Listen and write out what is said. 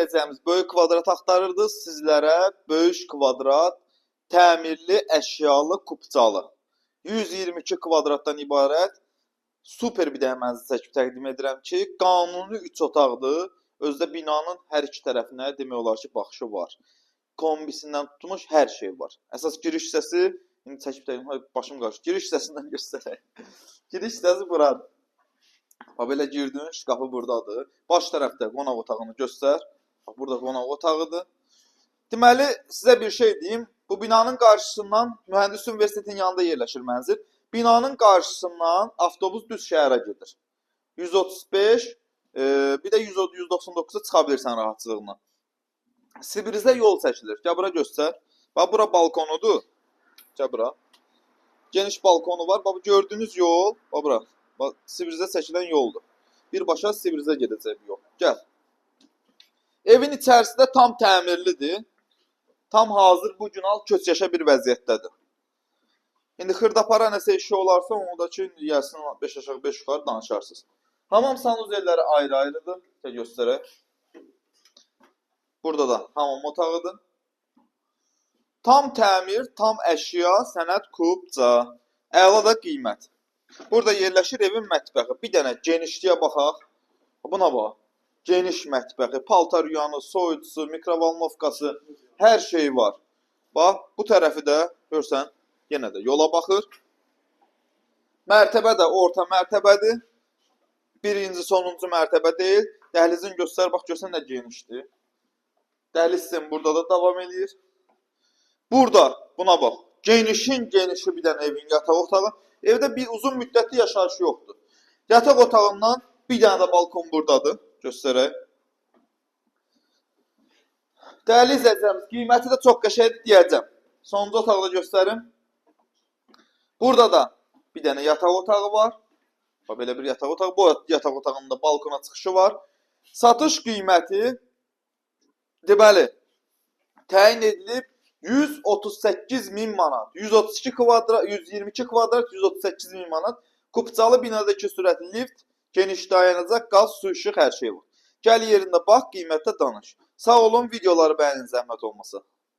Edəcəyimiz böyük kvadrat axtarırdınız. Sizlərə böyük kvadrat, təmirli, əşyalı, kupçalı. 122 kvadratdan ibarət super bir dənə mənzil çəkib təqdim edirəm ki, qanuni 3 otaqdır. Özdə binanın hər iki tərəfinə demək olar ki, baxışı var. Kombisindən tutmuş hər şey var. Əsas giriş hissəsi, indi çəkib təqdim, başım qarışdı. Giriş hissəsindən göstərək. Giriş hissəsi buradır. Bax belə girdin, qapı burdadır. Baş tərəfdə qonaq otağını göstər. Bax burada qonaq otağıdır. Deməli, sizə bir şey deyim. Bu binanın qarşısından Mühəndis Universitetinin yanında yerləşir mənzil. Binanın qarşısından avtobus düz şəhərə gedir. 135, bir də 100 199-a çıxa bilirsən rahatçılıqla. Sibrizə yol çəkilir. Gəl bura göstər. Bax bura balkonudur. Gəl bura. Geniş balkonu var. Bax bu gördüyünüz yol, bax bura. Bax Sibrizə çəkilən yoldur. Birbaşa Sibrizə gedəcək bu yol. Gəl. Evin içərisi də tam təmirlidir. Tam hazır bu gün al köç yaşa bir vəziyyətdədir. İndi xırdapara nəsə işi olarsa, onu da ki, gəlsin 5 aşağı 5 yuxarı danışarsınız. Hamam sanuzelləri ayrı-ayrıdır. Gəl göstərək. Burada da hamam otağıdır. Tam təmir, tam əşya, sənəd kubca. Əla da qiymət. Burada yerləşir evin mətbəxi. Bir dənə genişliyə baxaq. Buna bax. Geniş mətbəxi, paltar yuyanı, soyuducusu, mikrovolnovkası, hər şey var. Bax, bu tərəfi də görsən, yenə də yola baxır. Mərtəbə də orta mərtəbədir. Birinci, sonuncu mərtəbə deyil. Dəhlizin göstər, bax görsən nə genişdir. Dəhliz sistemi burada da davam eləyir. Burada buna bax. Genişin genişi bir dənə evin yataq otağı. Evdə bir uzun müddətli yaşayış yoxdur. Yataq otağından bir dənə də balkon buradadır. Göstərək. Dəyərli izləyicilərimiz, qiyməti də çox qəşəngdir deyəcəm. Sonuncu otağı da göstərim. Burada da bir dənə yataq otağı var. Bax belə bir yataq otağı. Bu yataq otağında balkona çıxışı var. Satış qiyməti deməli təyin edilib 138 min manat. 132 kvadrat, 122 kvadrat, 138 min manat. Kupçalı binada iki sürətli lift, geniş dayanacaq, qaz, su, işıq, hər şey var. Gəl yerində bax, qiymətdə danış. Sağ olun, videoları bəyənin zəhmət olmasa.